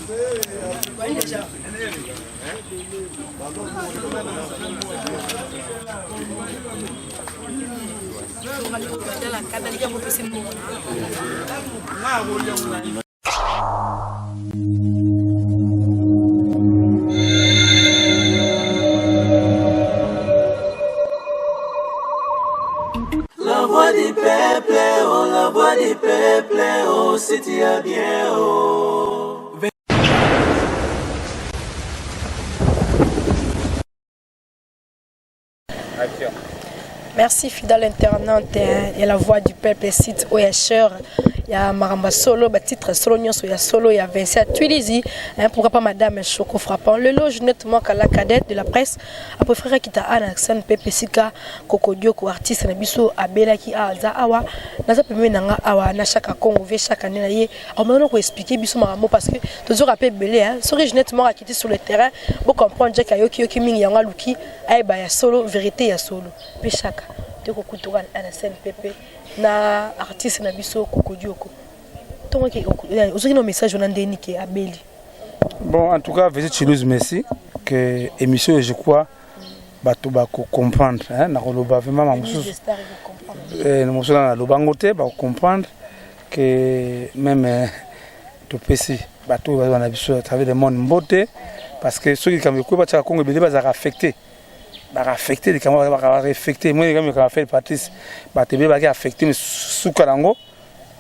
La voix du peuple, oh la voix du peuple, oh si tu as bien, oh. Merci fidèle internaute ya la voix du peuple site oyo cher ya makambo solo ba titre solo nyonso ya solo ya Vincent Tuilizi hein, pourquoi pas madame Choco frappant lelo Jeanette Mwaka la cadette de la presse a préféré kita ana SNPP sika Kokodioko artiste na biso abelaki aza awa naza pembeni na nga awa na Chaka Congo vie chaque année na ye akomana ko expliquer biso makambo parce que tozoka pe ebele hein soki Jeanette Mwaka akiti sur le terrain bo comprendre Jack ayoki yoki mingi yango aluki ayeba ya solo verite ya solo pe Chaka tokokutuka na SNPP na artiste na biso Kokodioko tongo ke ozoki na message wana ndeni ke abeli. Bon en tout cas Visite Chilouse merci que émission je crois bato bako comprendre hein nakoloba vraiment ma mosusu eh, mosusu na naloba yango te bako comprendre que même eh, topesi bato oyo baza na biso à travers le monde mbote parce que soki likambo ekoyi batiaka kongo ebele bazalaka affecté baka affecté likambo baka affecté moi likambo ekaka fait Patrice bato ebele baki affecté mais suka nango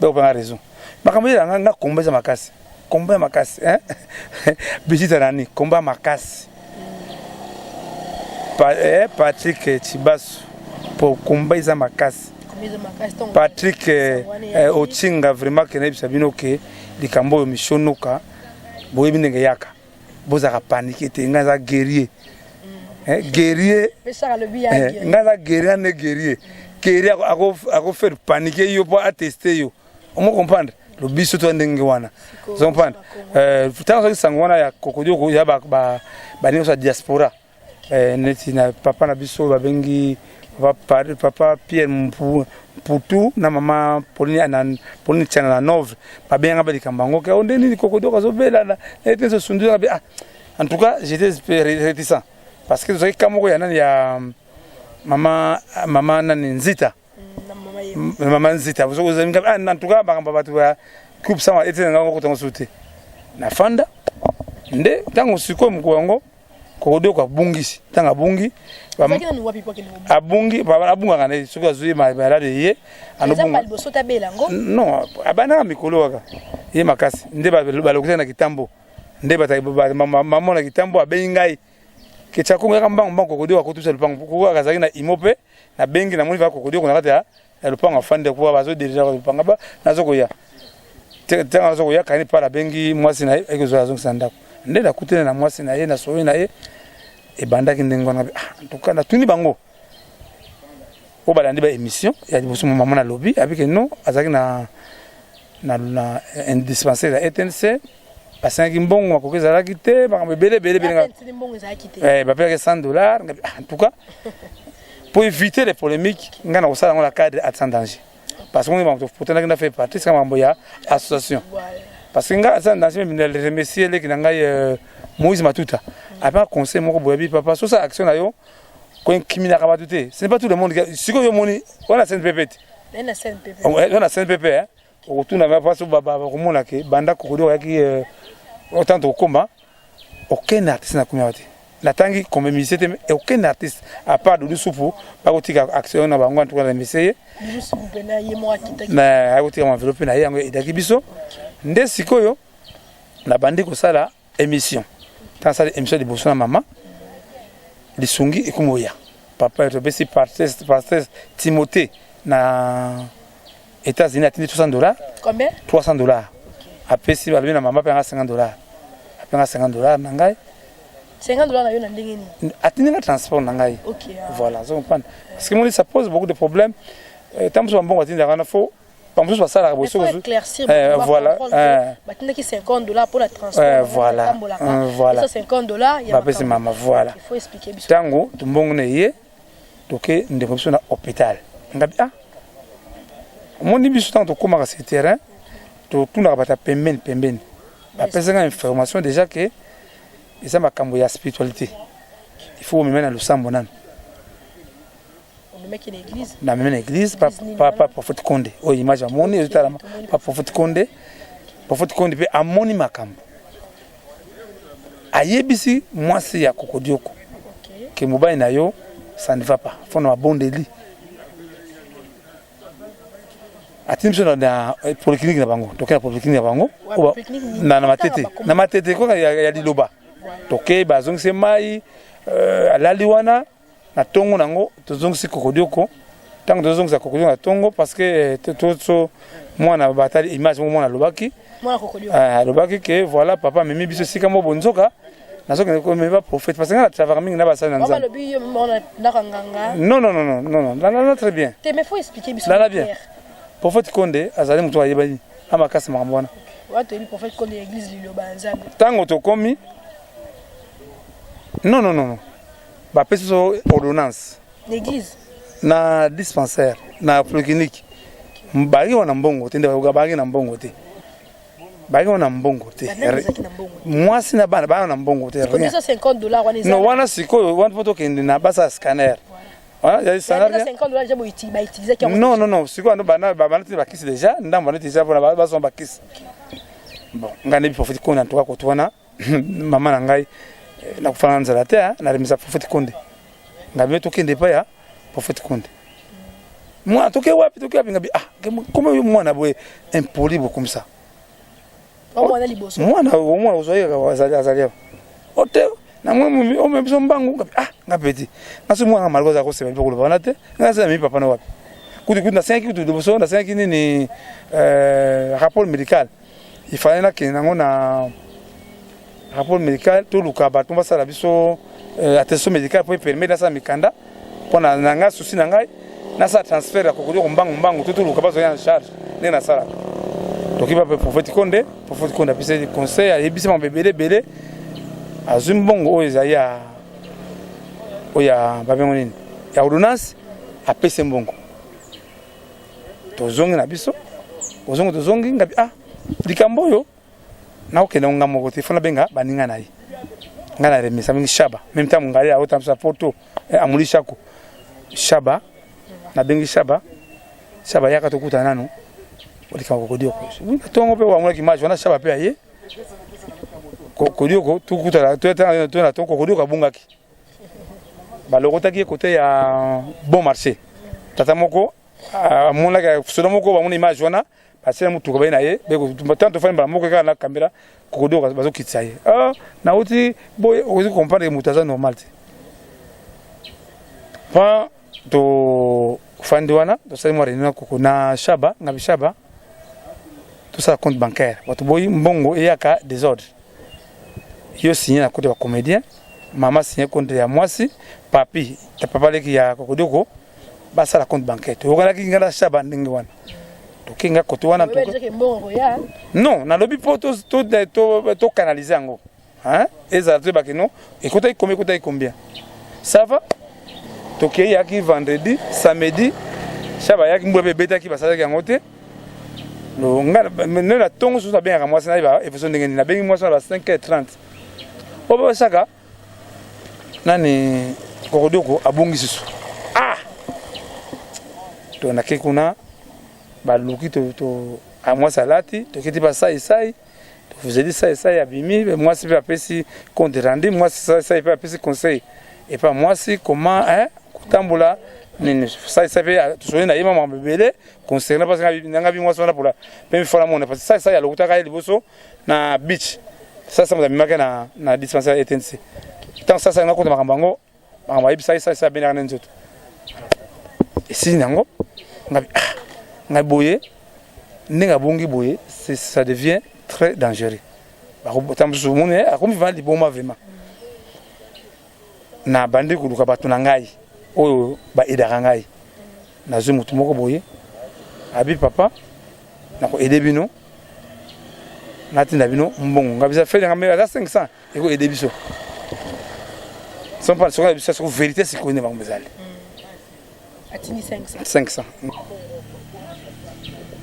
bakopanga raison makambo eyelanga nga komba eza makasi komba ya makasi hein Brigitte nani komba ya makasi pa, eh, Patrick Chibasu po komba eza makasi Patrick eh, eh, Ochinga vraiment ke nayebisa bino ke likambo oyo mishonoka boyebi ndenge yaka bozalaka panike te ngai naza guerrier eh, guerrier eh, ngai naza guerrier nde guerrier guerrier akofaire panike yo mpo ateste yo omo comprendre lobiso to ndenge wana ozo comprendre ntango soki sango wana ya kokodioko ya baninga ya diaspora Eh, neti na papa na biso babengi papa, papa Pierre Mputu na mama Pauline na Pauline Tiana na Nove babengaka ba likambo yango ke onde nini kokodoka azobela na ete nso sundu ah en tout cas j'étais réticent parce que tozalaki ka moko ya nani ya mama mama nani Nzita mama Nzita ah, en tout cas makambo bato ya coupe sama ete na ngai kotango su te nafanda nde ntango sikoyo mokolo yango Kokodoko abungisi ntango abungi abungi abungaka na ye soki azwi malade ye non abandaka mikolo kaka ye makasi nde balokisaki na kitambo nde mama na kitambo abengi ngai ketia kongo yaka mbango mbango kokodoko akotusa lupango koko azalaki na imo mpe nabengi namoni va kokodoko na kati ya lupango afandi kuwa bazodirige lupanga ba nazokoya ntango aza koya kani pala abengi mwasi na ye ekozwa azongisa ndako nde nakutani na mwasi na ye na soyi na ye ebandaki ndenge wana ah, en tout cas natuni bango oyo balandi ba émission ya liboso mama nalobi abike non azalaki na na, na un dispensaire ya ETNC basengaki mbongo makoki ezalaki te makambo ebele ebele ebele eh, bapesaki 100 dollars ah, en tout cas pour éviter les polémiques ngai nakosala yango na cadre à sans danger parce que makambo tofutanaki na fait partie sika makambo ya association parce que ngai aza danger meme na remercier leki na ngai euh, Moïse Matuta apesa conseil moko boye bi papa sosa action na yo koincriminaka bato te ce n'est pas tout le monde sikoyo yo omoni wana CNPP te wana CNPP hein okotuna nga mpasi bakomona ke banda kokodi oyaki otango euh, tokokoma aucun artiste nakomi awa te natangi combien musicien te mais aucun artiste à part Doudou Supu bakotika action na bango en tout cas na musicien ye mais akotika ma enveloppe na ye yango edaki biso nde sikoyo nabandi kosala émission ntango nasali émission liboso na mama lisungi ekomi oya papa topesi pasteur Timothée na États-Unis atindi 300 dollars. Combien? 300 dollars. Apesi balobi na mama mpe nga 50 dollars, ape nga 50 dollars na ngai. 50 dollars na yo na ndenge nini? Atindi nga transport na ngai. Voilà, ozo comprendre, parce que moni ça pose beaucoup de problèmes. Ntango mosusu bambongo atindaka wana fo bamosusu basalaka boye. Voilà, batindaki 50 dollars pour la transport. Voilà, voilà. 50 dollars. Bapesi mama, voilà. Ntango tombongo na ye toke ndeko biso na hôpital ngabi ah omoni biso ntango tokomaka sur terrain totunaka bato ya pembeni pembeni. Bapesi nga information déjà que eza makambo ya spiritualité, il faut omema na losambo nanu. Namemi na église pa prophète Konde. Oyo image amoni ezotalama pa prophète Konde. Prophète Konde mpe amoni makambo, ayebisi mwasi ya Kokodioko ke mobali na yo, ça ne va pas, faut na mabondeli. Atindi biso na polyclinique na bango. Toke na polyclinique na bango na Matete, na Matete koka ya liloba. Toke, bazongisi mai, alali wana. Na ntongo nango tozongisi Kokodioko. Ntango tozongisa Kokodioko na ntongo, parce que toso mwana batali image moko, mwana alobaki, alobaki ke voilà, papa amemi biso esika moko bonzoka, nazokende komema baprophète, parce que nga na travaillaka mingi na basali na Nzambe. Non, non, non, non, non, lala très bien, lala bien. Prophète Konde azali moto ayebani amakasi makambo wana. Ntango tokomi, non, non, non, bapesi biso ordonnance na dispensaire, na polyclinique. Bayaki wana mbongo te, nde bayaki na mbongo te, bayaki wana mbongo te. Mwasi na bana baya na mbongo te, rien. Non, wana sikoyo wana mpo tokende na basala scanner. Non, non, non, sikoyo bana bana bakisi déjà, ndambo bana déjà mpona bazwa bakisi. Bon, ngai nayebi prophète Konde. En tout cas, koto wana mama na ngai nakufana na nzala te. Nalemisa prophète Konde, ngai me tokende epai ya prophète Konde. Mwana, toke wapi, toke wapi? Ngabi, ah, comment yo mwana boye impoli bo comme ça? Mwana, omwana ozwaki azali awa ote namoni omemi biso mbangu. Ngabi, ah, nga petit nga so mwana maloko aza kosema mpe koloba wana te. Nga asala memi papa na wapi? Kutu kutu nasengaki kutu liboso, nasengaki nini, rapport médical. Il fallait nakende nango na rapport médical, toluka bato basala biso attestation médicale po epermettre nasala mikanda mpo na ngai. Souci na ngai, nasala transfert ya Kokodioko mbangu mbangu, to toluka bazwa en charge ndenge nasalaka. Toki bape prophète Konde. Prophète Konde apesi conseil, ayebisi makambo ebele ebele. Azwi mbongo oyo ezali ya oyo ya babengo nini, ya ordonnance, apesi mbongo. Tozongi na biso, ozongi, tozongi. Ngabi, ah, likambo oyo nakokende ngo nga moko te, faut nabenga baninga na ye. Ngai na remisa mingi Shaba, même ntango ngai aotambisa poto, amoli shako Shaba. Nabengi Shaba, Shaba yaka tokutana nanu likambo Kokodioko. Ntongo mpe wamonaki image wana, Shaba mpe aye. Kokodioko tokutana na to Kokodioko abungaki, balokotaki ye kote ya Bon Marché. Tata moko amonaki soda moko, bamona image wana, basala motuka baye na ye. Tant tofandi mbala moko kaka na caméra, Kokodioko bazokitisa ye. Nauti boye, okoki comprendre moto aza normal te. Pa tofandi wana, tosali mwa réunion na koko na Shaba. Ngabi, Shaba, tosala compte bancaire, bato boyi mbongo eyaka désordre. Yo signe na compte ya bacomédien, mama signe compte ya mwasi, papi ta papa leki ya Kokodioko, basala compte bancaire. Toyokanaki ngai na Shaba ndenge wana. Tokenga kote wana, non, nalobi mpo tocanalize yango, ezala toyebaki no ekotaki combien, ekotaki combien. Ça va, tokei. Yaki vendredi, samedi Shaba ayaki, mbula mpe ebetaki, basalaki yango te. Nde na ntongo susu nabengaka mwasi, nayeba efuso ndenge nini. Nabengi mwasi wana ba 5 h 30 oyo basaka nani, Kokodioko abongi susu. Ah, to nake kuna, baluki to mwasi alati, toketi basaisai, tozeli saisai, abimi. Mwasi mpe apesi compte rendu, mwasi sai mpe apesi conseil epa mwasi comment, hein, kotambola nini. Saisai mpe tosoli na ye ma makambo ebele concernant, parce que nanga bi mwasi wana pola mpe mifala mona, parce que saisai alokutaka ye liboso na beach. Sasa moto amemaki na dispensaire ETNC. Ntango sasa nga kota makambo yango, makambo ayebisaki sasa abendaka na nzoto esili nango. Ngabi, ah, ngai boye ndenge abongi boye, ça devient très dangereux. Bakobota mosusu, omoni akomi vraiment liboma. Vraiment na bandi koluka bato na ngai oyo baaidaka ngai. Nazwi motu moko boye, abi, papa, nakoaider bino, natinda bino mbongo. Ngai bisa fele ngai aza 500 ekoaider biso. Soki na biso soko vérité sikoyo nde bango ezali. Atindi 500. 500.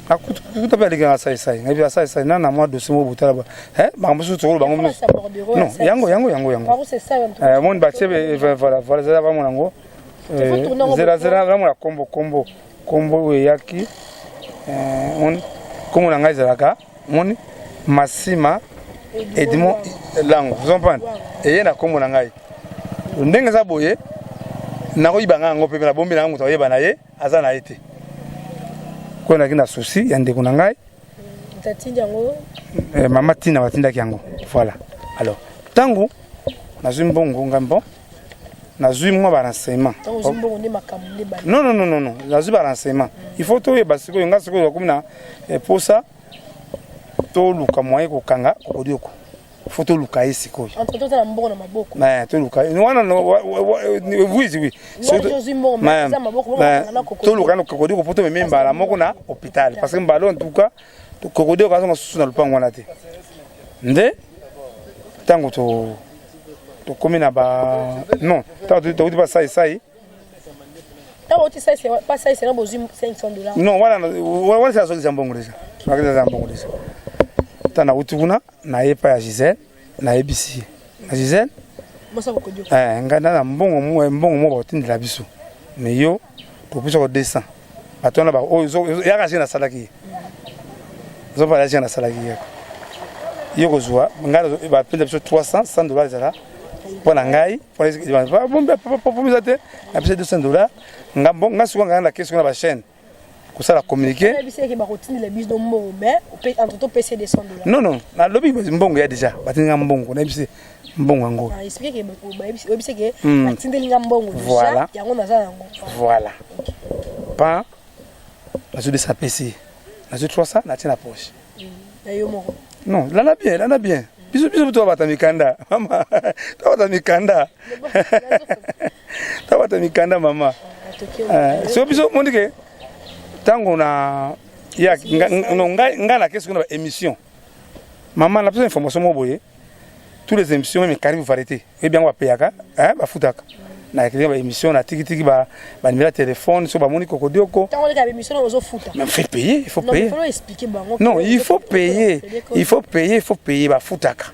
Akuta mpe alekaka saisai ngai mpe asaisai na na mwa dossier moko botala ba eh makambo mosusu tokoloba bango Ekoma sa bordereau non ya yango yango yango yango. Par où c'est ça en tout Eh, cas. moni batie voilà voilà zela bamona yango. Il faut tourner yango Zela boye. zela bamona kombo kombo kombo oyo eyaki eh, moni kombo na ngai ezalaka moni Masima Edmond Lango, vous comprenez? Eye na kombo na ngai ndenge eza boye nakoyiba ngai yango mpe nabombi na ngai moto akoyeba na ye aza na ye te koyo naki na souci ya ndeko na ngai. Tatindi yango. Eh, mama Tina batindaki yango voilà. Alors ntango nazwi mbongo ngai bon nazwi mwa ba renseignement. Ntango ozwi mbongo nde makambo nde bandi. Non non non non non, nazwi ba renseignement, il faut toyeba sikoyo nga sikoyo bakomi na eh, posa toluka moyen kokanga kokodioko, faut toluka ye sikoyo. Entre temps oza na mbongo na maboko. Mais toluka ye wana oui oui. Mbongo ozwi mbongo, mais eza maboko, bongo Mais bakanga na kokodioko. Toluka na kokodioko po tomeme mbala moko na hôpital parce que mbala en tout cas kokodioko azonga susu na lopango wana te. Nde ntango tokomi na ba non ntango touti ba sai sai. Ntango outi sai sai pa sai sai na bozwi 500 $. Non wana wana c'est azongisa mbongo déjà. Azongisa mbongo déjà. Ntango nauti kuna naye epai ya Gisèle nayebisi ye na Gisèle Mwasi ya kokodioko. Eh, ngai na mbongo mbongo moko bakotindela biso mais yo topesa ko 200 bato wana oyo yaka sike nasalaki ye ozopala sike nasalaki ye yo kozwa ngai bapesa biso 300 100 $ ezala mpo na ngai pomisa te napesa 200 $ nga bon nga sikoyo ngai na kesi na ba chaîne kosala communiqué. Oyebisi eke bakotindela biso mbongo mais entre temps opesi ye 200 $. Non non, nalobi mbongo ya déjà batindi nga mbongo, nayebisi mbongo yango. Ah, explique ke oyebisi ke batindeli nga mbongo déjà. Voilà. Yango naza nango. Voilà. Pa nazwi 200 apesi ye, nazwi 300 natie na poche. Ya yo moko. Non, landa bien, landa bien. Biso biso tobata mikanda mama, tobata mikanda, tobata mikanda mama. So biso moni ke ntango na ya non ngai ngai na kesi kuna ba émission mama na biso information moko boye tous les émissions même Caribe Variété oyebi yango bapeyaka hein, bafutaka na ba émission na tiki tiki ba ba numéro ya téléphone so bamoni kokodioko. Ntango oleka ba émission ozofuta. Mais faut payer, il faut Non, mais payer. faut expliquer bango. Non, il faut payer, il faut payer, il faut payer, bafutaka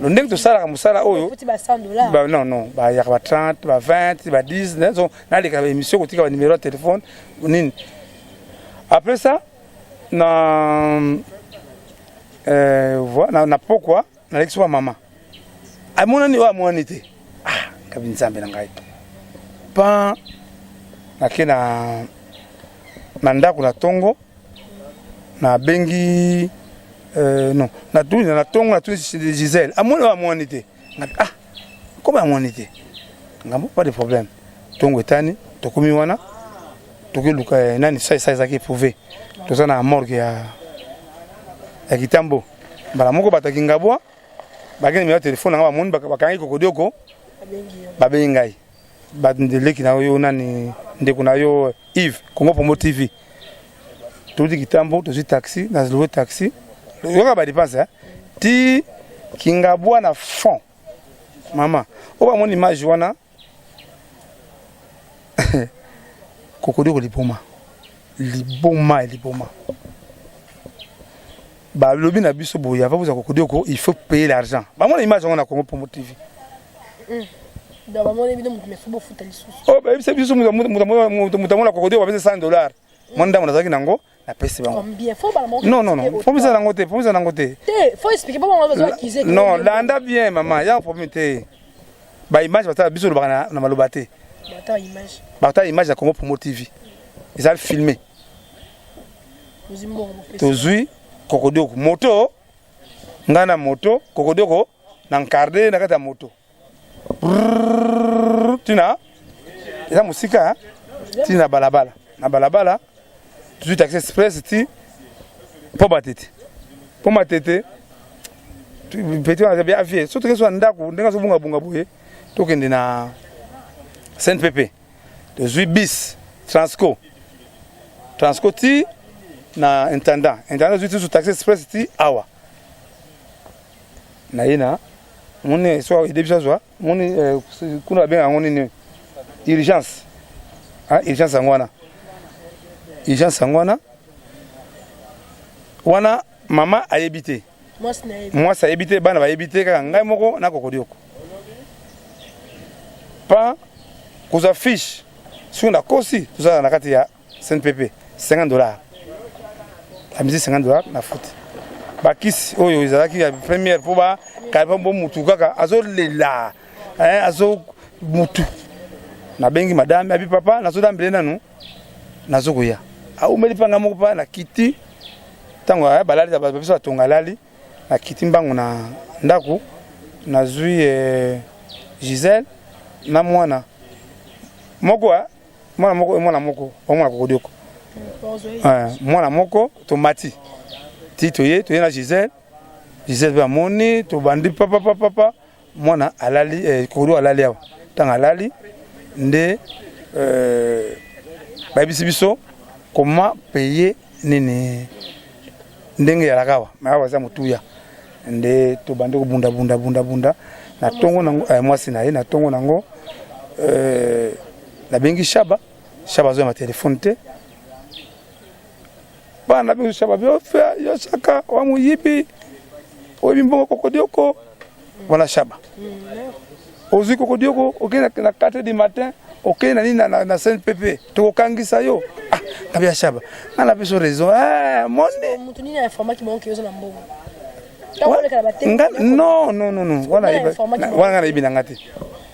lo ndenge tosalaka mosala oyo. Futi ba 100 $. Ba, non non, bayaka ba 30 ba 20 ba 10 so naleka ba émission kotika ba numéro ya téléphone nini. Après ça na na pokwa nalekisi wa mama amonani oyo amonani te. Ah, kabi nzambe na ngai pan nake na ndako na ntongo nabengi non natuni na ntongo natuni Gisèle amoni oyo amonani te. Ngabi ah koma amoni te ngambo pas de problème. Ntongo etani tokomi wana tokeluka nani sai sai ezalaki éprouvé toza na morgue ya Kitambo mbala moko bato ya Kingabwa bakende numéro ya telefone nanga bamoni bakangi kokodioko babengi ngai leki na yo nani ndeko na yo Yves Congo Promo TV. Touti Kitambo tozwi taxi na loué taxi yoka ba dépense ti Kingabwa na fond mama oyo bamoni image wana kokodioko liboma liboma ya liboma balobi na biso boye avant kozwa kokodioko il faut payer l'argent. Bamona image yango na Congo Promo TV. Donc bamoni bino moto mais faut bofuta lisusu. Oh, bayebisa biso moto amona kokodioko bapesa 100 $. Mwa ndambo nazalaki nango napesi bango. Combien faut bala moko? Non non non, faut misa nango te, faut misa nango te. Te, faut expliquer po bango bazo accuser. Non, landa bien mama, ya problème te. Ba image batala biso lobaka na maloba te. Bata image. Batala image ya Congo Promo TV ezali filmé. Ozwi mbongo bopesi. Tozwi kokodioko moto ngai na moto kokodioko na nkarde na kati ya moto tina eza mosika ti na balabala na balabala tozwi taxi express ti mpo Matete mpo Matete petit wana bien avie so toke so na ndako ndenge azobungabunga boye tokende na CNPP tozwi bis Transco Transco ti na intendant intendant tozwi ti taxi express ti awa na ye na moni so ede biso azwa moni kuna babenga yango nini urgence, ah, urgence yango wana urgence yango wana. Wana mama ayebi te, mwasi ayebi te, bana bayebi te, kaka ngai moko na kokodioko. Pa kozwa fiche soki nakosi, tozala na kati ya CNPP 50 $, amisi 50 $ na futi bakisi oyo ezalaki ya première mpo bakaba bo mutu kaka azolela, azo mutu. Nabengi madame, abi: "Papa, nazolambele nanu, nazokoya." Aumeli mpa nga moko mpa nakiti. Ntango balali, biso batonga alali, nakiti mbangu na ndako, nazwi Gisele na mwana moko, mwana moko, mwana moko, bamwana kokodioko, mwana moko. Tomati ti toye, toye na Gisele. Gisele mpe amoni, tobandi papapapapa, mwana alali, kokodio alali awa. Ntango alali nde bayebisi biso comment payer nini ndenge ezalaka awa. Me awa eza motuya nde tobandi kobunda bunda bunda bunda na ntongo nango, mwasi na ye na ntongo nango. Nabengi Shaba, Shaba azoyamba telefone te. Bana na biso, Shaba yo saka wa moyibi, oyebi mbongo kokodioko wana. Shaba ozwi kokodioko, okei na 4 du matin, okei na nini na CNPP, tokokangisa yo. Ah, ngabi ya Shaba, nga na biso raison moni. Mutu nini informaki bango ke oza na mbongo? Non, non, non, non, wana nga nayebi na nga te,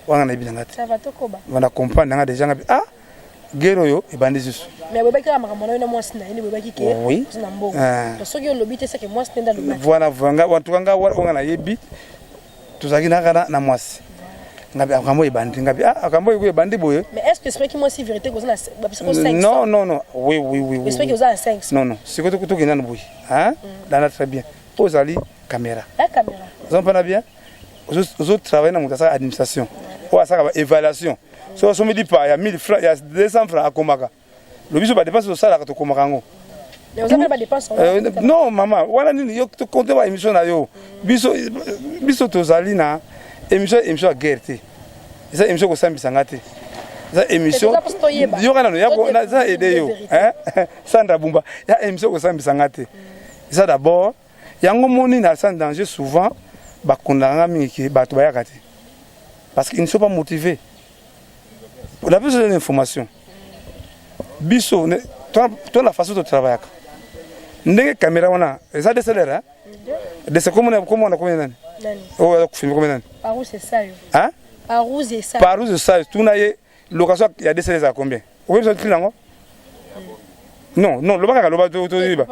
wana nga nayebi na nga te. Wana comprendre nanga déjà, ngabi: "Ah, guerre oyo ebandi susu." Mais boyebaki kaka makambo na yo na mwasi na ye nde boyebaki ke oza na mbongo? Soki olobi te, seke mwasi nde alobaki. Voilà, en tout cas nga oyo nga nayebi, tozalaki naka na mwasi. Ngabi akambo ebandi, ngabi: "Ah, akambo oyo ebandi boye." Mais est ce que esprit mwasi vérité koza na bapesa ko 500? Non, non, non, oui. Esprit oza na 500? Non, non, sikoyo tokende nanu boye, hein, landa très bien. Oyo ozali caméra. La caméra. Oza mpana bien, ozotravaille na moto asala administration, oyo asalaka baévaluation. Soki osombi lipa ya 1000 francs, ya 200 francs, akomaka lobi so badépenses tosalaka, tokomaka yango. Non, mama, wana nini? Yo tokonte ba émission na yo. Biso, biso tozali na émission, émission ya guerre te, eza émission kosambisanga te, eza émission yoka nano, eza aide yo Sandra Bumba ya émission kosambisanga te. Eza d'abord yango moni na Sans Danger, souvent bakondaka mingi ke bato bayaka te parce qu'ils ne sont pas motivés. La biso une information, biso to la façon totravaillaka ndenge caméra wana eza DSLR, DC komona komona komona nani oyo aza kofilme, komona nani? Parouse Sayo. Tuna ye location ya DSLR ezala combien? Oyebi prix nango? Non, non, loba kaka, loba toyeba.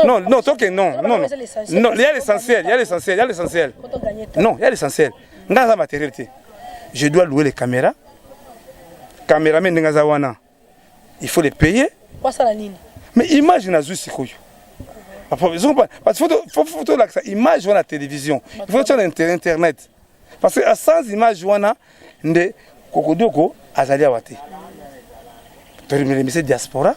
Non, non, toke, non, non, non, il y a l'essentiel, il y a l'essentiel, il y a l'essentiel. Non, il y a l'essentiel. Nga aza matériel te, je dois louer les caméras, caméraman ndenge aza wana, il faut les payer. Wasala nini? Mais image nazwi sikoyo, parce que faut tolakisa image wana na télévision, il faut tia na internet, parce que sans image wana nde kokodioko azali awa te. Toremercie diaspora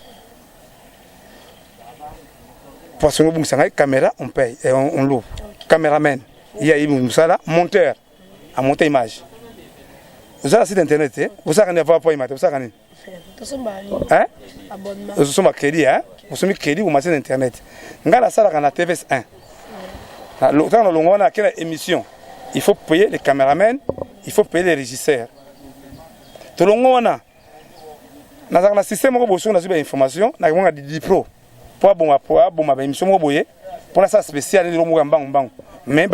poisson obungisa ngai caméra, on paye et on loue caméraman, ye ayebi mosala, monteur amonte image. Ozala site internet te, osalaka nini avant po image? Osalaka nini? Ozosomba crédit, osombi crédit, omati na internet. Ngai nasalaka na TVS 1. Ntango nalongo wana, ake na émission, il faut payer les caméramen, il faut payer les régisseurs. Tolongo wana, nazalaka na système moko boye. Soki nazwi bainformation, nakomona Didi Pro mpo aboma, po aboma baémission moko boye mpo nasala spécial eloko moko ya mbangu mbangu. Mais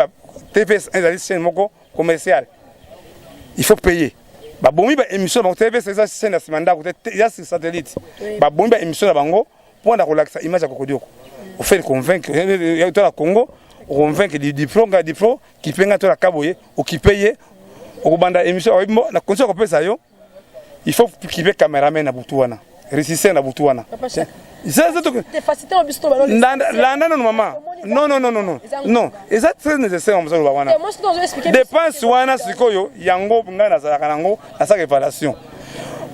TVS ezali chaîne moko commerciale, il faut payer. Babomi baémission na bango. TVS eza chaîne ya nsima ndako te, eza sur satellite. Babomi baémission na bango mpo na kolakisa image ya kokodioko. Ofaire convaincre to na Congo, oconvaincre Didi Pro, nga Didi Pro kipe nga to na kaboye, okipe ye, okobanda émission na condition ya kopesa yo. Il faut kipe caméraman na butu wana, régisseur na butu wana. Landa nano, mama. Non, non, non, non, non, eza très nécessaire. Mosala wana, dépense wana sikoyo, yango ngai nazalaka nango, nasalaka évaluation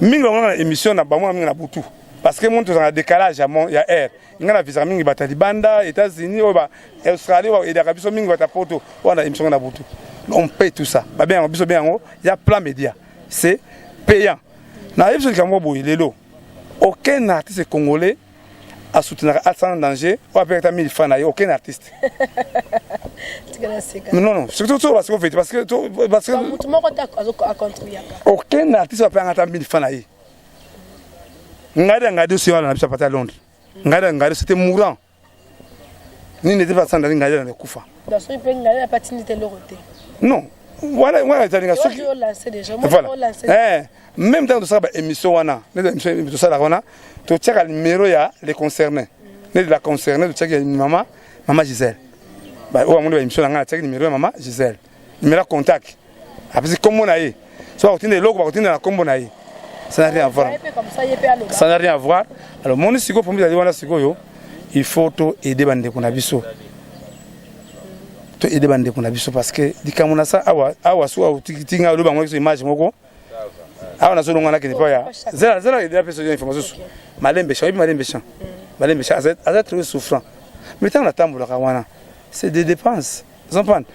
mingi. Bango na émission na bango mingi na butu, parce que moto tozalaka décalage ya heure. Ngai na visaka mingi bato ya libanda, États-Unis oyo, ba Australie oyo edaka biso mingi, bato ya poto wana, émission na butu. On paye tout ça. Babengango biso, bengango ya plan média, c'est payant. Nayebi biso likambo boye: lelo aucun artiste congolais Asoutenaka Art sans danger oyo apekata 1000 francs na ye, aucun artiste. Non, non, surtout to parce que vérité, parce que mutu moko te acontribuaka. Aucun artiste apekaka ata 1000 francs na ye. Ngai da ngai dossier wana na biso apata Londres, ngai da ngai, c'était mourant nini ete basanda ngai da kufa. Donc soki mpe ngai na patindi te, eloko te. Non, wana wana ezali nga soki voilà. Même ntango tosala baémission wana, neti émission tosalaka wana, totiaka numéro ya les concernés, neti la concerné, totiaki mama Gisèle. Oyo amoni baémission na ngai, natiaki numéro ya mama Gisèle, numéro ya contact, apesi kombo na ye. So bakotinda eloko, bakotinda na kombo na ye. Ça n'a rien à voir, ça n'a rien à voir. Alors moni sikoyo, problème ezali wana. Sikoyo il faut to aider bandeko na biso, to aider bandeko na biso, parce que likambo na sa awa awa so awa tinga oloba bango biso image moko awa. Nazolonga, nakende mpo ya zela zela ede apesa yo information so Malembe Champ. Oyebi Malembe Champ? Malembe Champ aza très souffrant, mais ntango natambolaka wana, c'est des dépenses, comprendre?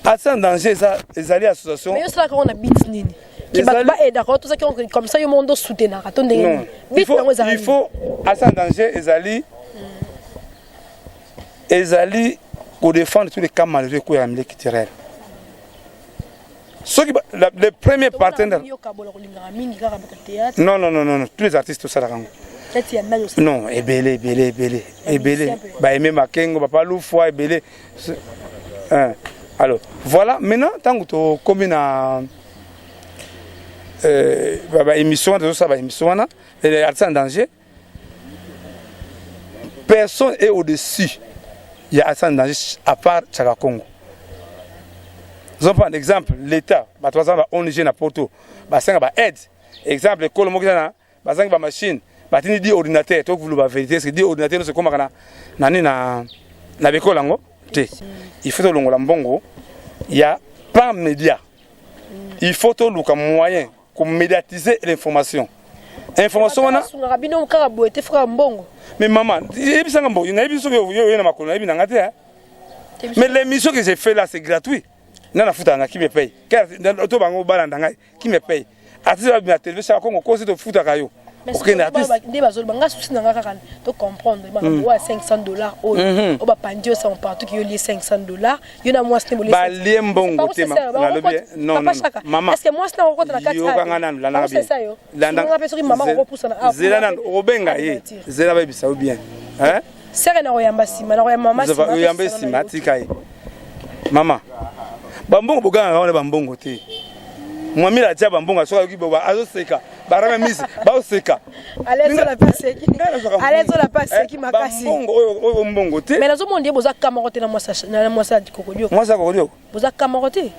Art sans danger eza, ezali association. Mais yosalaka ngo na but nini? Ke bato baaidaka, tozaki comme ça, yo moko ndo soutenaka to ndenge nini? But yango ezala? Il faut, Art sans danger ezali kodéfendre tous les cas malheureux ekoya ya milieu culturel. Soki le premier partenaire Non, non, non, non, tous les artistes tosalaka yango. Non, ebele, ebele, ebele, ebele, baeme Makengo, Papa Lufwa, ebele. Alors voilà, maintenant ntango tokomi na baémission wana, tozosala baémission wana, Artiste en danger, personne est au-dessus ya Artiste en danger à part Chaka Congo. Ozomprendre exemple, l'État, bato baza ba ONG na Poto, basenga ba aide. Exemple, ekolo moko eza na bazangi bamachine, batindi 10 ordinateur. Tokoloba vérité, est-ce 10 ordinateur nyonso ekomaka na nani na bekolo yango te? Il faut tolongola mbongo ya par média, il faut toluka moyen komédiatiser l'information, information wana. Asungaka bino kaka boye te, fokaka mbongo. Mais mama, yebisanga mbongo, nayebi soki oye na makolo, nayebi nanga te. Mais l'émission que j'ai fait là, c'est gratuit. Nga nafutaka nga, qui me paye? To bango balanda ngai, qui me paye? Artiste babima télévision ya Congo kosi, tofutaka yo, okende artiste. Nde bazoloba nga, susi na nga kaka to comprendre makambo oyo ya 500 $ oyo oyo bapandi yo sango partout ki yo lie 500 $ yo na mwasi te. Balie mbongo te, nalobi. Non, non, mama. Est-ce que mwasi na okota na kati? Yokanga nanu, landanga bien. Landa mpe soki mama okopusana. Zela nanu, okobenga ye, zela bayebisa yo bien. Sere na koyamba nsima, na koyamba mama nsima. Oyamba nsima, atika ye. Mama, bambongo bogangaka wana, bambongo te. Mwamila atia bambongo, soki ayoki boba azoseka, barame misi baoseka. Makasi. Mbongo oyo, mbongo te. Mais nazomona nde boza ka moko te na mwasi ya Kokodioko. Mwasi ya Kokodioko? Boza ka moko te.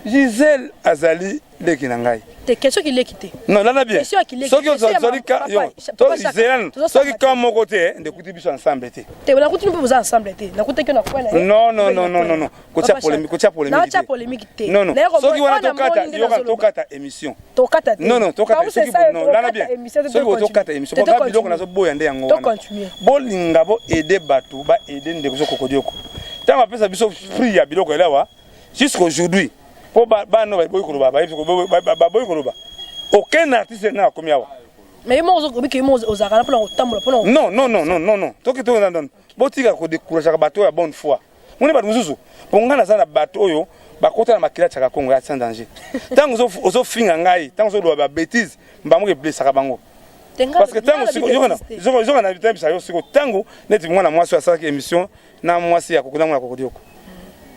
Gisele azali leki na ngai. Te, question kileki te. Non, landa bien. Soki ozali, soki ka moko te, ndekuti biso ensemble te. Te, nakuti mpe boza ensemble te, nakutaki na coin. Non, non, non, non, non, kotia polémique, kotia polémique. Natia polémique te. Non, non, soki wana tokata, yoka, tokata émission. Tokata te. Non, non, tokata soki, non, landa bien, soki tokata émission, bo biloko nazoboya nde yango wana. Bolinga bo aider bato, ba aider ndeko so Kokodioko. Ntango bapesa biso prix ya biloko elawa jusqu'aujourd'hui, mpo bana baboyi koloba, baboyi koloba, aucun artiste na akomi awa. Mais yo moko ozobiki, yo moko ozalaka na mpona kotambola mpona. Non, non, non, non, non, non, toki to, non, botika kodécourageaka bato oyo ya bonne foi. Moni bato mosusu, mpo ngai naza na bato oyo bakota na makila tiaka Kongo ya sans danger. Ntango ozofinga ngai, ntango ozoloba babêtise, mbamoko eblesaka bango, parce que ntango zoka nayebisa yo siko, ntango neti mwana mwasi oyo asalaki émission na mwasi ya na mwana Kokodioko,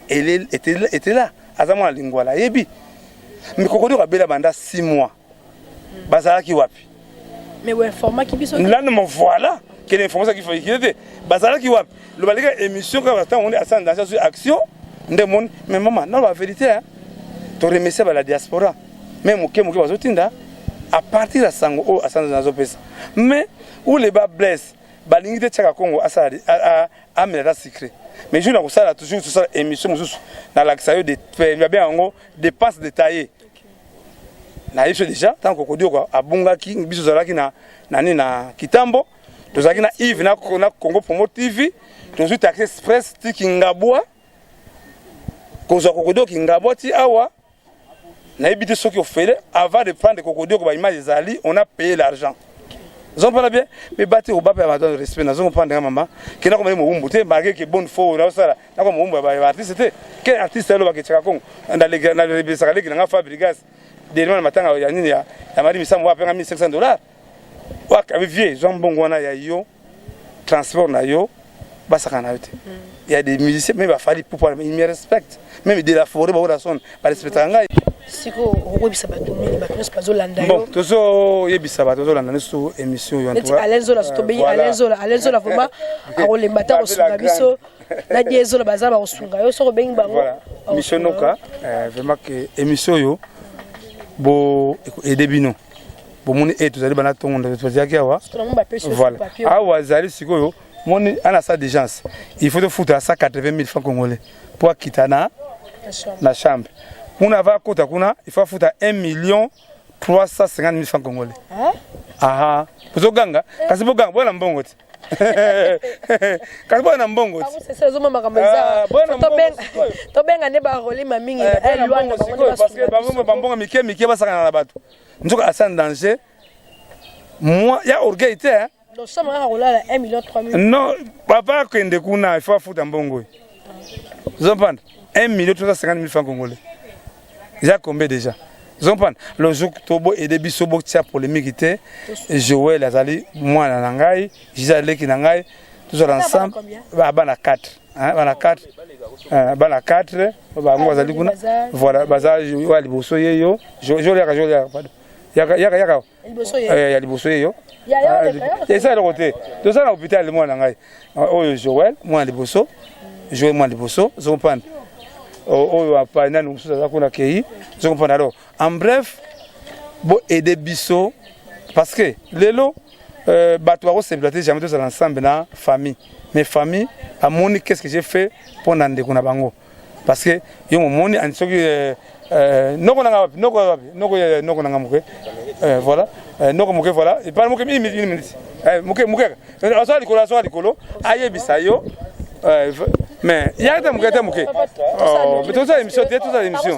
était là, aza mwana Lingwala, ayebi. Mais Kokodioko abela banda 6 mois, bazalaki wapi? Mais oinformaki biso. Landa mo, voilà quelle information qu'il faut te. Bazalaki wapi? Loba leka émission kaka ntango oni asala danger, azwi action nde moni. Mais mama, naloba vérité, hein, toremercie ba la diaspora, mais moke moke bazotinda à partir ya sango oyo asala nazopesa. Mais où le bât blesse, balingi te tiaka Kongo asala amela ata sucré. Mais jour na kosala toujours, tosala émission mosusu, nalakisa yo babenga yango dépense détaillée. Nayebi so déjà, ntango Kokodioko abungaki, biso tozalaki na nani, na Kitambo, tozalaki na Yves na Congo Promo TV, tozwi taxi express ti Kingabwa kozwa Kokodioko. Kingabwa ti awa, nayebi te soki ofele. Avant de prendre Kokodioko, baimage ezali, on a payé l'argent. Ozompana bien, mais bati obape ya bato respect nazo comprendre nga mama. Kenda ko mowumbu te malgré que bonne foi na osala na ko mowumbu ya artiste te. Quel artiste alo bakechaka Congo? Na na lebisaka leki na nga Fabregas. Dernièrement na matanga ya nini ya ya Marie Misamu apenga 1500 dollars. Waka vieux zwa mbongo wana ya yo transport na yo basaka na yo te. Il y a des musiciens même bafali Ipupa, ils me respectent. Même de la forêt ba son ba respectaka ngai. Sikoyo okoyebisa bato nini, bato nyonso bazolanda yo? Bon, tozoyebisa bato bazolanda nyonso émission oyo. Neti Alain Zola, so tobengi Alain Zola, Alain Zola vraiment akolemba te, akosunga biso na Die Zola, baza bakosunga yo soki obengi bango. Voilà, mission noka vraiment que émission oyo bo aider bino. Bomoni e tozali bana ntongo tozalaki awa. Voilà, awa ezali sikoyo moni ana salle d'urgence, il faut tofuta 180 000 francs congolais po akita na chambre kuna. Ava akota kuna, il faut afuta 1 million 350 000 francs congolais. Aha, bozoganga kasi, boganga boya na mbongo te, kasi boya na mbongo te. Tobenga nde barolima mingi. Parce que bambongo mike mike basakana na bato, nzoka asa en danger. Moi ya orgueil te, hein? Donc chambre kaka kolala 1 million 3 000? Non, papa akende kuna, il faut afuta mbongo oyo. Ozomprendre, 1 million 350 000 francs congolais eza combien déjà? Ozomprendre le jour tobo aider biso, botia polémique te. Joel azali mwana na ngai, Gisele aleki na ngai, tozala ensemble. Bana 4, bana 4, bana 4 bango bazali kuna. Voilà, baza oyo ya liboso ye yo. Joel yaka, Joel yaka, pardon, yaka, yaka, yaka. Ya liboso ye yo, eza eloko te. Toza na hôpital, mwana na ngai oyo Joel, mwana liboso, Joel mwana liboso. Ozocomprendre, oyo apa nani mosusu aza kuna kei. Ozocomprendre? Alors, en bref, bo aider biso parce que lelo bato bakosepela te jamais tozala ensemble na famille. Mais famille amoni qu'est ce que j'ai fait mpo na ndeko na bango, parce que yo momoni soki noko nanga wapi, noko wapi, noko, noko nanga moke, voilà, noko moke, voilà, epana moke, une minute, une minute, moke, moke, azwa likolo, azwa likolo, ayebisa yo. Mais yaka te, moke te, moke, tozala émission te, tozala émission.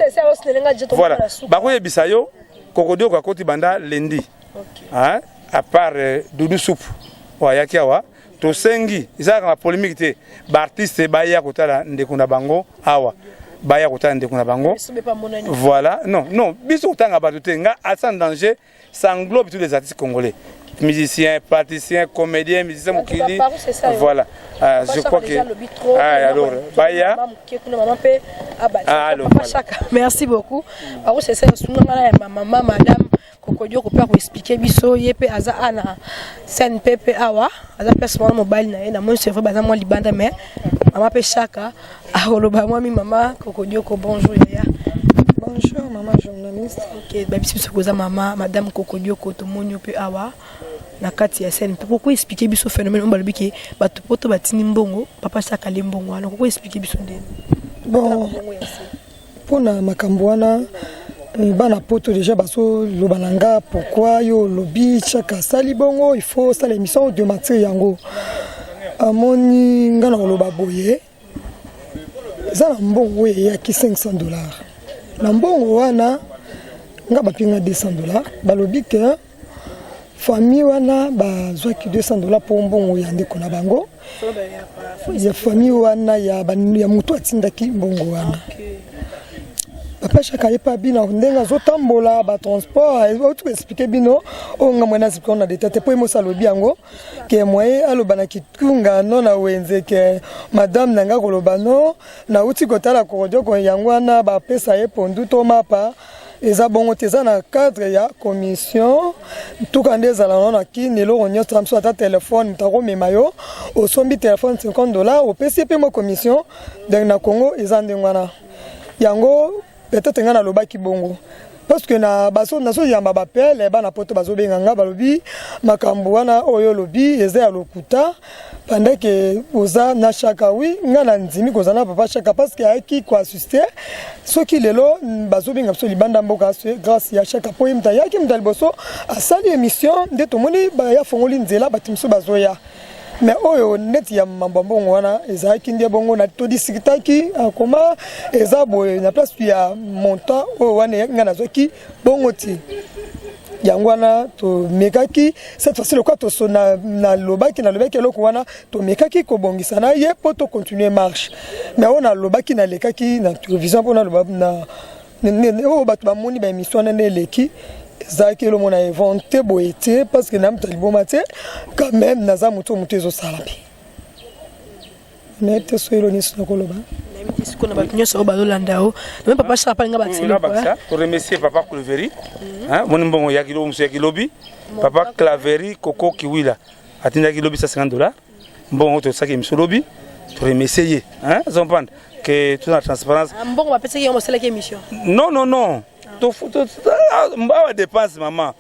Voilà, bakoyebisa yo Kokodioko akoti banda lundi, à part Dudu Supu oyo ayaki awa. Tosengi, ezalaka na polémique te, baartiste baya kotala ndeko na bango awa, baya kotala ndeko na bango. Voilà, non, non, biso kotanga bato te. Nga asa en danger, ça englobe tous les artistes congolais, musiciens, praticiens, comédiens, musiciens mokili. Voilà, je crois que ah, alors baya. Ah, alors, voilà. Merci beaucoup. Akosesa sunga ya mama madame Kokodioko mpe akoexpliquer biso. Ye mpe aza a na scène mpe mpe awa aza place mwana mobali na ye. Namoni, c'est vrai, baza mwa libanda, mais mama mpe Chaka akoloba mwa mi. Mama Kokodioko, bonjour yaya. Bonjour mama journaliste. Ok, babisi biso koza mama madame Kokodioko. Tomoni yo mpe awa na kati ya scène mpe koko expliquer biso phénomène oyo balobi ke bato poto batindi mbongo, papa Chaka ale mbongo wana. Koko expliquer biso ndeni? Bon, mpona makambo wana, bana poto déjà bazoloba na nga: "Pourquoi yo olobi Chaka asali bongo? Il faut osala émission odémentir yango." Amoni nga na koloba boye: eza na mbongo oyo eyaki 500 dollars. Na mbongo wana, nga bapinga 200 dollars. Balobi ke famille wana bazwaki 200 dollars mpo mbongo ya ndeko na bango, ya famille wana, ya motu atindaki mbongo wana. Papa Chaka ayepa bino ndenge azotambola batransport, auti koexpliquer bino oyo nga mwene azipika na deta te, mpo ye mosi alobi yango ke moye aloba na kitunga no na wenze ke madame na nga koloba no nauti kotala Kokodioko, yango wana bapesa ye pondu to mapa. Eza bongo te, eza na cadre ya commission. Ntuka nde ezala no na kini, eloko nyonso na biso, ata telefone, moto akomema yo, osombi telefone 50 dollar, opesi ye mpe mwa commission. Donc na Congo eza ndenge wana. Yango peut-être ngai nalobaki bongo parce que na nazoyamba bapele, bana poto bazobenga nga, balobi makambo wana oyo olobi eza ya lokuta pendant ke oza na Chaka. Oui, nga na ndimi kozala na papa Chaka parce que ayaki koassister. Soki lelo bazobenga biso libanda mboka, grâce ya Chaka, mpo ye moto ayaki, moto ya liboso asali émission, nde tomoni baya fongoli nzela, bato mosusu bazoya. Mais oyo neti ya mambo ya mbongo wana ezalaki nde bongo na todiskutaki akoma eza boye na place ya montant oyo wana eyaki, ngai nazwaki bongo ti. Yango wana tomekaki cette fois-ci lokola toso nalobaki nalobaki eloko wana, tomekaki kobongisa na ye mpo tocontinue marche. Mais oyo nalobaki, nalekaki na télévision mpo naloba na oyo bato bamoni baémission wana nde eleki, ezalaki elongo na invente boye te, parce que na moto aliboma te. Quand même naza moto, moto ezosala mpe nayebi te so elo nyonso nakoloba. Nayebi te sikoyo na bato nyonso oyo bazolanda yo me papa Chaka alinga bakisa. Toremercier papa Claveri, moni mbongo ya kilo mosu ya kilobi. Papa Claveri Koko Kiwila atindaki lobi 150 $. Mbongo tosalaki émission lobi, toremercier ye. Ozocomprendre que toza na transparence. Mbongo bapesaki yango, bosalaki émission? Non, non, non, awa dépense mama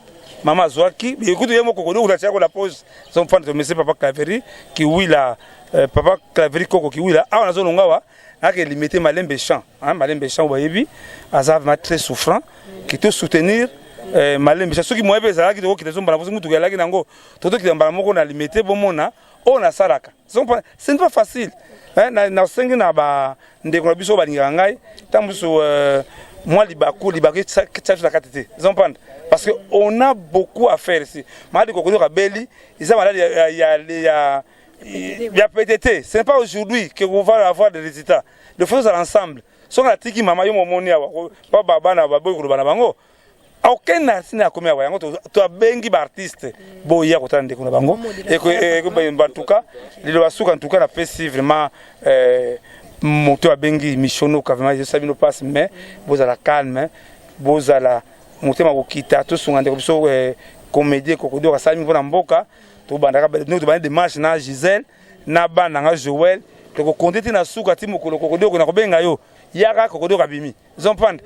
mama azwaki ekutu ye moko kodo kulatia la pose. Ozocomprendre? Toremercier papa Claveri Kiwila, papa Claveri Koko Kiwila. Awa nazolonga awa, ake Limete Malembe Champ, Malembe Champ bayebi, aza vraiment très souffrant, ki to soutenir Malembe Champ. Soki moyen mpe ezalaki, tokokita so mbala mosusu mutuka elaki nango, tokokita mbala moko na Limete. Bomona oyo nasalaka, ce n'est pas facile. Nasengi na bandeko na biso oyo balingaka ngai, ntango mosusu mwa libaku libaku tia biso na kati te. Ozocomprendre? Parce que on a beaucoup à faire ici. Maladi kokoyoka beli eza maladi ya PTT. Ce n'est pas aujourd'hui que on va avoir des résultats. Il faut ozala ensemble. Soki natiki mama yo momoni awa, pa bana baboyi koloba na bango, aucun artiste akomi awa. Yango toabengi baartiste boya kotala ndeko na bango. En tout cas, liloba suka, en tout cas napesi vraiment moto abengi missionoka, vraiment ezosala bino mpasi, mais bozala calme, bozala motema kokita. Tosunga ndeko biso comédien Kokodio, asalami mpona mboka. Tobandaka, tobandi démarche na Gisèle na bana nga Joel. Tokokonte ti na suka, ti mokolo Kokodio na kobenga yo, yaka Kokodio abimi. Ozocomprendre?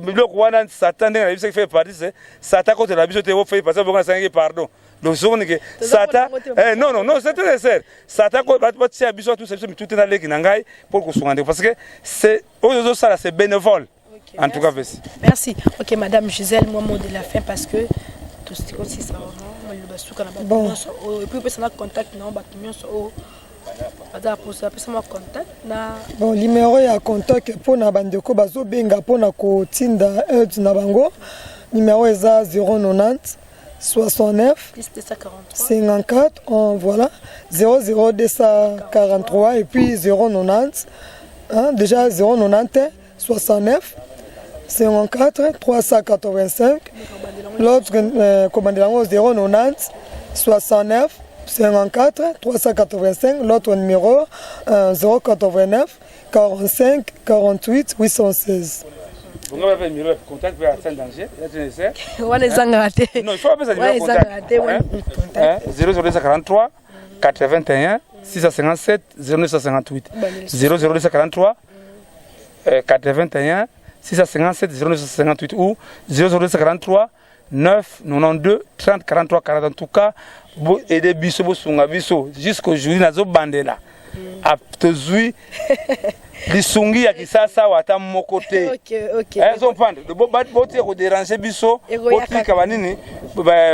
Biloko wana Satan, ndenge nayebisaki, fait partie c'est Satan kotela biso te. Fait partie bongo, nasangaki pardon. Donc soki ke Satan, eh, non, non, non, c'est très sincère. Satan ko bato batia biso, atusa biso mitu te na leki na ngai pour kosunga ndeko, parce que c'est oyo ozosala, c'est bénévole. En tout cas, merci. Merci. Ok, madame Gisèle, moi, mot de la fin, parce que tout ce qui ça vraiment suka na bato nyonso oyo, et puis opesa na contact na bato nyonso oyo baza posa, apesa mwa contact na Bon, numéro ya contact mpona bandeko bazobenga mpona kotinda aide na bango, numéro eza 090 69 243 54 en, voilà, 00 243 et puis 090, hein, déjà 090 69 54 385. L'autre commande yango 090 69 54 385. L'autre numéro 089 45 48 816. Bongo bape numéro ya contact mpe asa danger, eza nécessaire. Wana ezangaka te. Non, il faut apesa numéro contact. 00243 81 657 0958, 00243 81 657 0958 ou 00243 9 92 30 43 40. En tout cas, bo aider biso, bosunga biso. Jusqu'aujourd'hui nazobandela, tozwi lisungi ya Kisasa awa ata moko te. Ozocomprendre? Botika kodéranger biso, botika banini,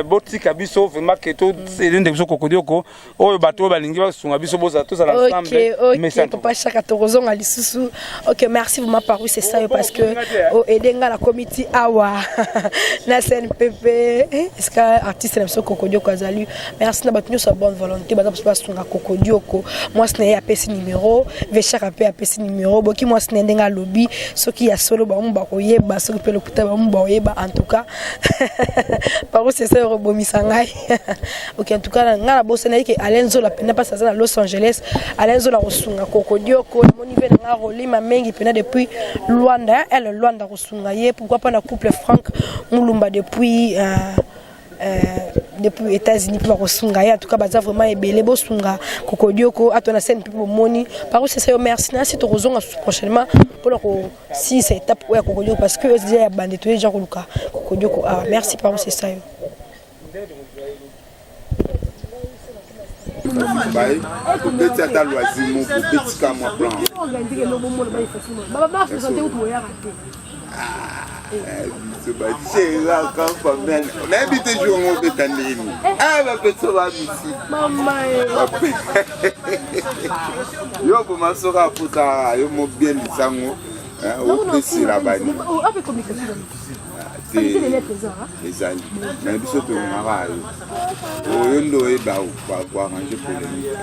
botika biso vraiment ke toelende biso Kokodioko oyo. Bato oyo balingi basunga biso, bozala, tozala ensemble. Ok, papa Chaka, tokozonga lisusu. Ok, merci vraiment Paru, c'est ça, parce que oaide nga na komiti awa na CNPP, esika artiste na biso Kokodioko azali. Merci na bato nyonso ya bonne volonté baza biso basunga Kokodioko. Mwasi na ye apesi numéro, Vechaka mpe apesi numéro. Boki mwasi na ye ndenge alobi, soki ya solo bango bakoyeba, soki mpe lokuta bango bakoyeba. En tout cas, Paru, c'est ça, okobomisa ngai. Ok, en tout cas ngai nabosana ye ke Alain Zola mpena mpasi aza na Los Angeles. Alain Zola kosunga Kokodioko, namoni mpe na ngai Rolima Mengi mpena depuis Luanda, ele Luanda kosunga ye. Pourquoi pas na couple Frank Mulumba depuis États-Unis mpe bakosunga ye. En tout cas, baza vraiment ebele, bosunga Kokodioko ato na scène mpe bomoni. Par c'est ça yo, merci. Nasi tokozonga prochainement mpona kosilisa étape oyo ya Kokodioko, parce que oyo ya bande toye déjà koluka Kokodioko awa. Merci par c'est ça yo. Mobile obeti ata loisir moko, obetika mwa plan. Biso batyelaka famille, nayebi te jour ngo obeta ndeni, bapeso bamisi yo boma soki apusaka yo mobien lisango. Opesela bani te, ezali me biso tolingaka yo, oyo nde oyeba koarrange polémique.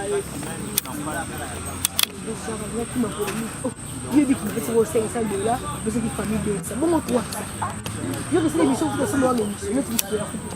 Yebi kipesi ko 500 dollars, besaki famille 200, bongo 300. Yo kesala émission, futa somo wana émission neti biso ya futa.